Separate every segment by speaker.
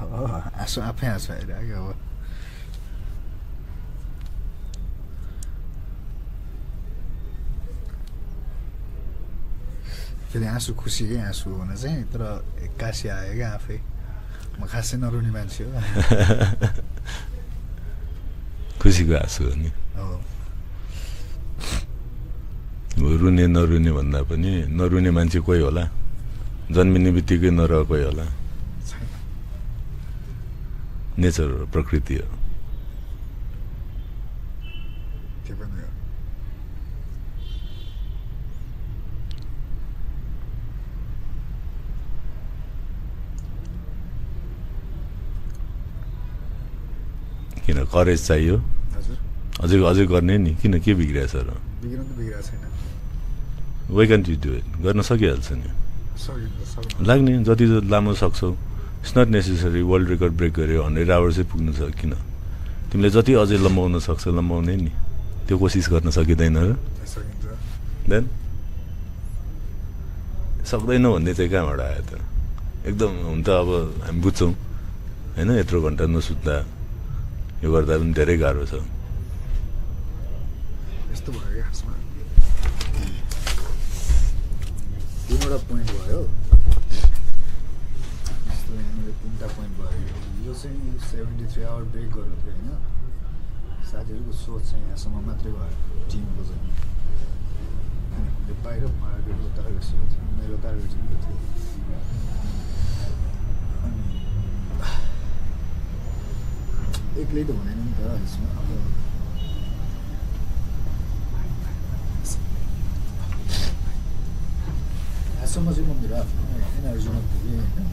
Speaker 1: आँसु आफै आँसु आइरहेको अब फेरि आँसु खुसीकै आँसु हुन चाहिँ तर एक्कासी आयो क्या आफै म खासै नरुने मान्छे हो
Speaker 2: खुसीको आँसु हो नि रुने नरुने भन्दा पनि नरुने मान्छे कोही होला जन्मिने बित्तिकै नरह कोही होला नेचर हो प्रकृति हो किन करेज चाहियो अझै अझै गर्ने नि किन के बिग्रिरहेछ र why can't you do it गर्न सकिहाल्छ नि लाग्ने जति लामो सक्छौ it's not necessary world record break गर्यो 100 आवर्सै पुग्नु छ किन तिमीले जति अझै लम्बाउन सक्छ लम्बाउने नि त्यो कोसिस गर्न सकिँदैन र देन सक्दैनौ भन्ने चाहिँ कहाँबाट आयो त एकदम हुन त अब हामी बुझ्छौँ होइन यत्रो घन्टा नसुत्दा यो गर्दा पनि धेरै गाह्रो छ
Speaker 1: यस्तो भयो खासमा तिनवटा पोइन्ट भयो यस्तो यहाँनिर 3टा पोइन्ट भयो यो चाहिँ 73 आवर ब्रेक गर्नु थियो होइन साथीहरूको सोच चाहिँ यहाँसम्म मात्रै भयो टिमको चाहिँ हामीले बाहिर मार्केटको टार्गेट थियो मेरो टार्गेट चाहिँ थियो अनि एक्लै त हुँदैन नि त यसमा अब यहाँसम्म चाहिँ म मेरो आफ्नो एनर्जीमा पुगेँ होइन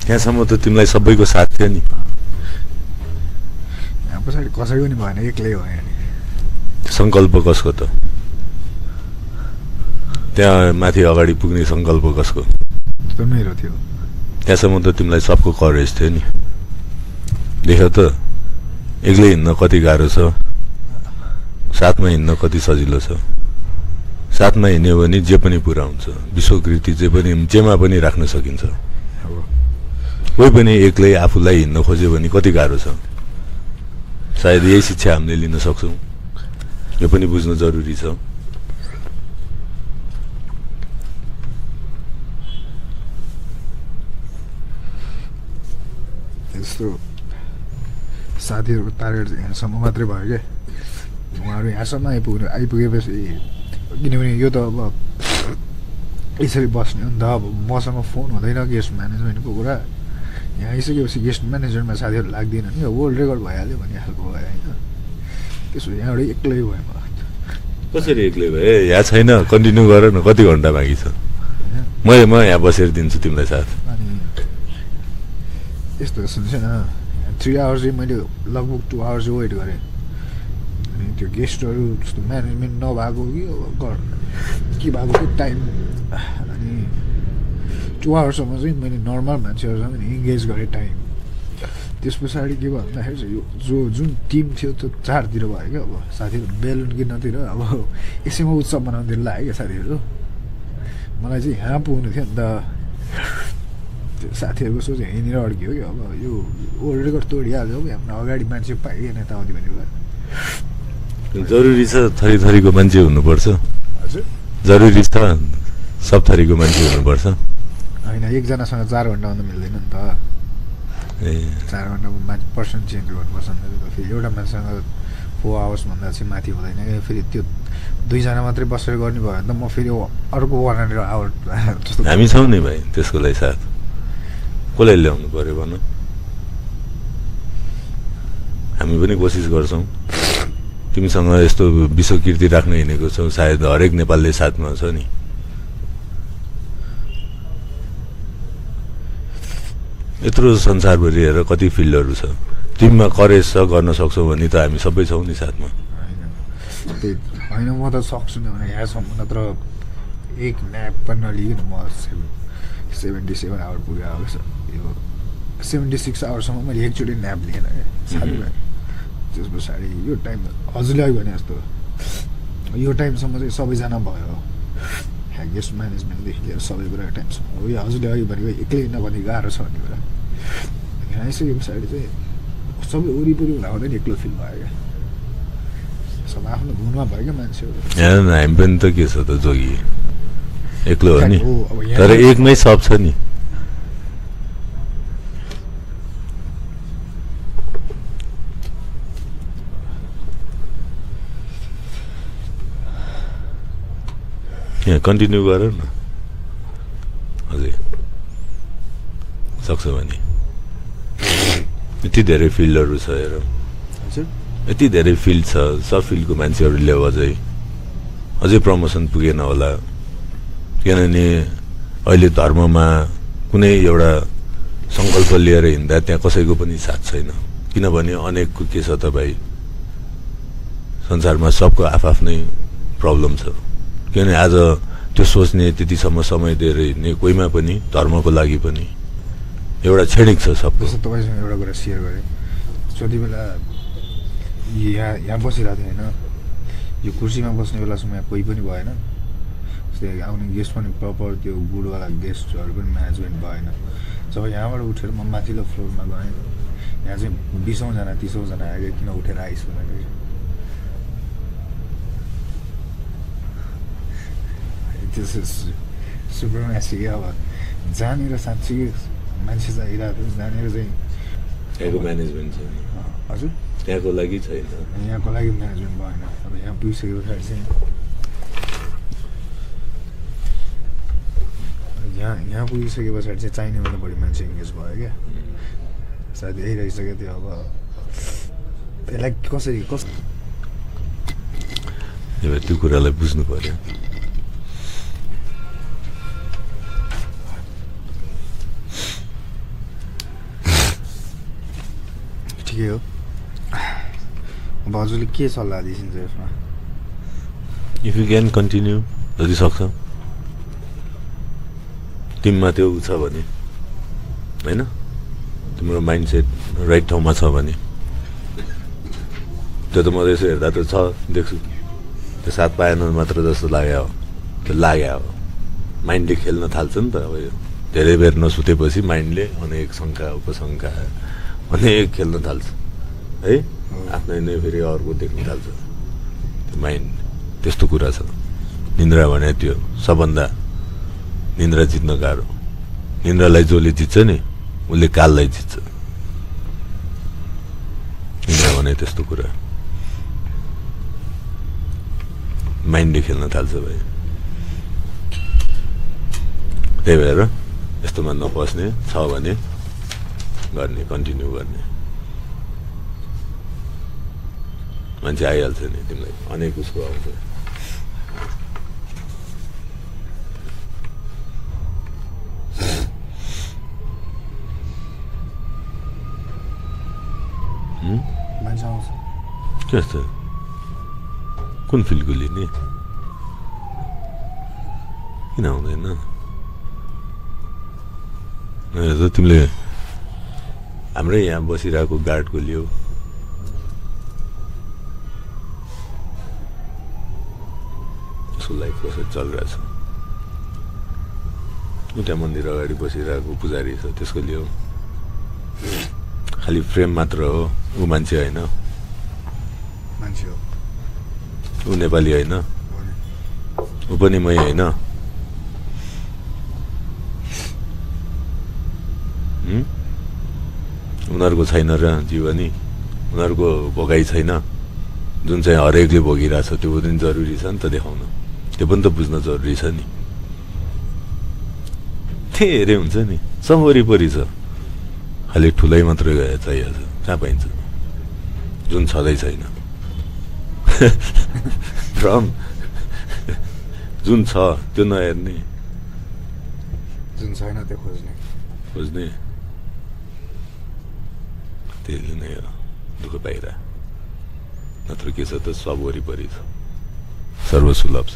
Speaker 2: त्यहाँसम्म त तिमीलाई सबैको साथ थियो नि
Speaker 1: यहाँ पछाडि कसैको नि भएन एक्लै हो यहाँ नि
Speaker 2: सङ्कल्प कसको त त्यहाँ माथि अगाडि पुग्ने सङ्कल्प कसको
Speaker 1: त मेरो थियो
Speaker 2: त्यहाँसम्म त तिमीलाई सबको करेज थियो नि देख त एक्लै हिँड्न कति गाह्रो छ साथमा हिँड्न कति सजिलो छ साथमा हिँड्यो भने जे पनि पुरा हुन्छ विश्वकृति जेमा पनि राख्न सकिन्छ कोही पनि एक्लै आफूलाई हिँड्न खोज्यो भने कति गाह्रो छ सायद यही शिक्षा हामीले लिन सक्छौँ यो पनि बुझ्नु जरुरी छ
Speaker 1: यस्तो साथीहरूको टार्गेट यहाँसम्म मात्रै भयो क्या उहाँहरू यहाँसम्म आइपुगेपछि किनभने यो त अब यसरी बस्ने हो नि त अब मसँग फोन हुँदैन गेस्ट म्यानेजमेन्टको कुरा यहाँ आइसकेपछि गेस्ट म्यानेजमेन्टमा साथीहरू लाग्दैन नि वर्ल्ड रेकर्ड भइहाल्यो भन्ने खालको भयो होइन त्यसो यहाँबाट एक्लै भयो म
Speaker 2: कसरी एक्लै भयो यहाँ छैन कन्टिन्यू गर न कति घन्टा बाँकी छ म यहाँ बसेर दिन्छु तिमीलाई साथ
Speaker 1: अनि यस्तो सुन्छ न 3 आवर्स चाहिँ मैले लगभग 2 आवर्स वेट गरेँ अनि त्यो गेस्टहरू जस्तो म्यानेजमेन्ट नभएको कि भएको कि टाइम अनि 2 आवर्ससम्म चाहिँ मैले नर्मल मान्छेहरूसँग पनि इङ्गेज गरेँ टाइम त्यस पछाडि के भयो भन्दाखेरि चाहिँ यो जुन टिम थियो त्यो चारतिर भयो क्या अब साथीहरू बेलुन किन्नतिर अब यसैमा उत्सव मनाउनुतिर लाग्यो क्या साथीहरू मलाई चाहिँ यहाँ पुग्नु थियो नि त त्यो साथीहरूको सोच यहीँनिर अड्कियो कि अब यो वर्ल्ड रेकर्ड तोडिहाल्यो हाम्रो अगाडि मान्छे पाइएन यताउति भने
Speaker 2: जरुरी छ थरी थरीको मान्छे हुनुपर्छ
Speaker 1: हजुर
Speaker 2: जरुरी छ सब थरीको मान्छे हुनुपर्छ
Speaker 1: होइन एकजनासँग 4 घन्टा आउनु मिल्दैन नि त
Speaker 2: ए
Speaker 1: 4 घन्टामा पर्सन चेन्ज गर्नुपर्छ नि त फेरि एउटा मान्छेसँग 4 आवर्स भन्दा चाहिँ माथि हुँदैन फेरि त्यो 2 जना मात्रै बसेर गर्ने भयो भने त म फेरि अर्को 100 आवर जस्तो
Speaker 2: हामी छौँ नि भाइ त्यसको लागि साथ कसलाई ल्याउनु पर्यो भन हामी पनि कोसिस गर्छौँ तिमीसँग यस्तो विश्वकीर्ति राख्न हिँडेको छौ सायद हरेक नेपालले साथमा छ नि यत्रो संसारभरि हेर कति फिल्डहरू छ तिमीमा करेज छ गर्न सक्छौ भने त हामी सबै छौँ नि साथमा
Speaker 1: होइन म त सक्छु नि भने यहाँसम्म नत्र एक न्याप पनि नलिकन म 77 आवर पुग्यो अब यो 76 आवरसम्म मैले एकचोटि न्याप लिएन क्या साथी भाइ त्यस पछाडि यो टाइम हजुरले भने जस्तो यो टाइमसम्म चाहिँ सबैजना भयो गेस्ट म्यानेजमेन्टदेखि लिएर सबै कुरा टेन्सन हो। यो हजुरले अघि भनेको एक्लै हिँड्न कति गाह्रो छ भन्ने कुरा यहाँ आइसके पछाडि चाहिँ सबै वरिपरि हुँदा नि एक्लो फिल भयो क्या। सब आफ्नो धुनमा भयो क्या मान्छेहरू।
Speaker 2: हामी पनि त के छ त जोगी एक्लो हो नि,
Speaker 1: अब यहाँ
Speaker 2: तर एकमै सब छ नि। यहाँ कन्टिन्यू गर न अझै सक्छ भने। यति धेरै फिल्डहरू छ हेर,
Speaker 1: हजुर
Speaker 2: यति धेरै फिल्ड छ, सब फिल्डको मान्छेहरूले अझै प्रमोसन पुगेन होला। किनभने अहिले धर्ममा कुनै एउटा सङ्कल्प लिएर हिँड्दा त्यहाँ कसैको पनि साथ छैन। किनभने अनेकको के छ त भाइ, संसारमा सबको आफ्नै प्रब्लम छ। किनभने आज त्यो सोच्ने त्यतिसम्म समय दिएर हिँड्ने कोहीमा पनि धर्मको लागि पनि एउटा क्षणिक छ सबको।
Speaker 1: जस्तो तपाईँसँग एउटा कुरा सेयर गरेँ, जति बेला यहाँ बसिरहेको थिएँ होइन, यो कुर्सीमा बस्ने बेलासम्म यहाँ कोही पनि भएन। जस्तै आउने गेस्ट पनि प्रपर त्यो गुडवाला गेस्टहरू पनि म्यानेजमेन्ट भएन। जब यहाँबाट उठेर म माथिल्लो फ्लोरमा गएँ, यहाँ चाहिँ 20औं जना 30औं जना आयो, किन उठेर आइस भन्दाखेरि त्यो सुपरम्यासी क्या। अब जहाँनिर साँच्ची मान्छे चाहिरहेको थियो, जहाँनिर चाहिँ
Speaker 2: त्यहाँको म्यानेजमेन्ट छैन।
Speaker 1: हजुर
Speaker 2: त्यहाँको लागि छैन,
Speaker 1: यहाँको लागि म्यानेजमेन्ट भएन। अब यहाँ पुगिसके पछाडि चाहिँ यहाँ पुगिसके पछाडि चाहिँ चाहिनेभन्दा बढी मान्छे इङ्गेज भयो क्या। सायद यही रहेछ क्या त्यो। अब यसलाई कसरी
Speaker 2: त्यो कुरालाई बुझ्नु पर्यो।
Speaker 1: ठिकै हो। अब हजुरले के सल्लाह दिइन्छ यसमा?
Speaker 2: इफ यु क्यान कन्टिन्यू, जति सक्छ टिममा त्यो छ भने होइन, तिम्रो माइन्डसेट राइट ठाउँमा छ भने। त्यो त म यसो हेर्दा त छ, देख्छु त्यो साथ पाएन मात्र जस्तो लाग्यो। त्यो लाग्यो हो, माइन्डले खेल्न थाल्छ नि त। अब यो धेरै बेर नसुतेपछि माइन्डले अनेक शङ्का उपशङ्का अनेक खेल्न थाल्छ है, आफ्नै नै फेरि अर्को देख्न थाल्छ। त्यो माइन्ड त्यस्तो कुरा छ। निन्द्रा भने त्यो सबभन्दा निन्द्रा जित्न गाह्रो। निन्द्रालाई जसले जित्छ नि उसले काललाई जित्छ। निन्द्रा भने त्यस्तो कुरा, माइन्डले खेल्न थाल्छ भाइ। त्यही भएर यस्तोमा नपस्ने छ भने गर्ने, कन्टिन्यू गर्ने। मान्छे आइहाल्छ नि तिमीलाई, अनेक उसको आउँछ।
Speaker 1: मान्छे आउँछ
Speaker 2: के जस्तो कुन फिल्डको लिने, किन आउँदैन? तिमीले हाम्रै यहाँ बसिरहेको गार्डको लियो, उसको लाइफ कसरी चलिरहेछ। एउटा मन्दिर अगाडि बसिरहेको पुजारी छ, त्यसको लियो। खालि फ्रेम मात्र हो, ऊ मान्छे होइन,
Speaker 1: मान्छे हो।
Speaker 2: ऊ नेपाली होइन, ऊ पनि मै होइन। उनीहरूको छैन र जीवनी, उनीहरूको भोगाइ छैन जुन चाहिँ हरेकले भोगिरहेछ। त्यो पनि जरुरी छ नि त देखाउन, त्यो पनि त बुझ्न जरुरी छ नि। त्यही हेरे हुन्छ नि, सब वरिपरि छ, खालि ठुलै मात्रै चाहिएको छ। कहाँ पाइन्छ जुन छँदै छैन। भ्रम जुन छ त्यो नहेर्ने,
Speaker 1: जुन छैन त्यो
Speaker 2: खोज्ने, त्यसले नै हो दुःख पाइरह। नत्र के छ त, सब वरिपरि छ, सर्वसुलभ छ।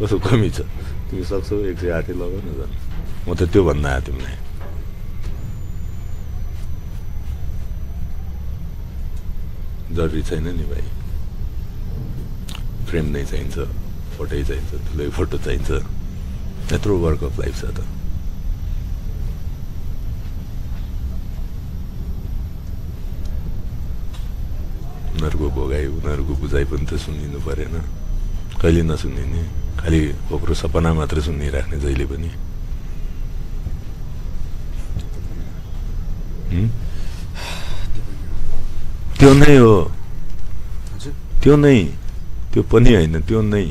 Speaker 2: कसो कमी छ? तिमी सक्छौ 108 लगाउ न झन्। म त त्यो भन्न आयो तिमीलाई। जरुरी छैन नि भाइ, फ्रेम नै चाहिन्छ, फोटै चाहिन्छ, ठुलै फोटो चाहिन्छ, यत्रो वर्क अफ लाइफ छ त। उनीहरूको भोगाइ, उनीहरूको बुझाइ पनि त सुनिनु परेन, कहिले नसुनिने, खालि ओप्रो सपना मात्र सुनिराख्ने जहिले पनि। त्यो नै हो, त्यो नै, त्यो पनि होइन, त्यो नै।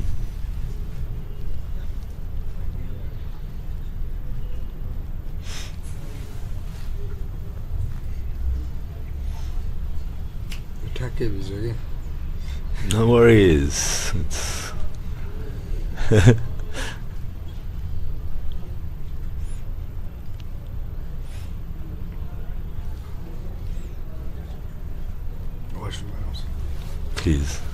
Speaker 1: ठ्याक्कै भिज्यो कि।
Speaker 2: No worries.
Speaker 1: Washroom बनाउँछ।
Speaker 2: Please.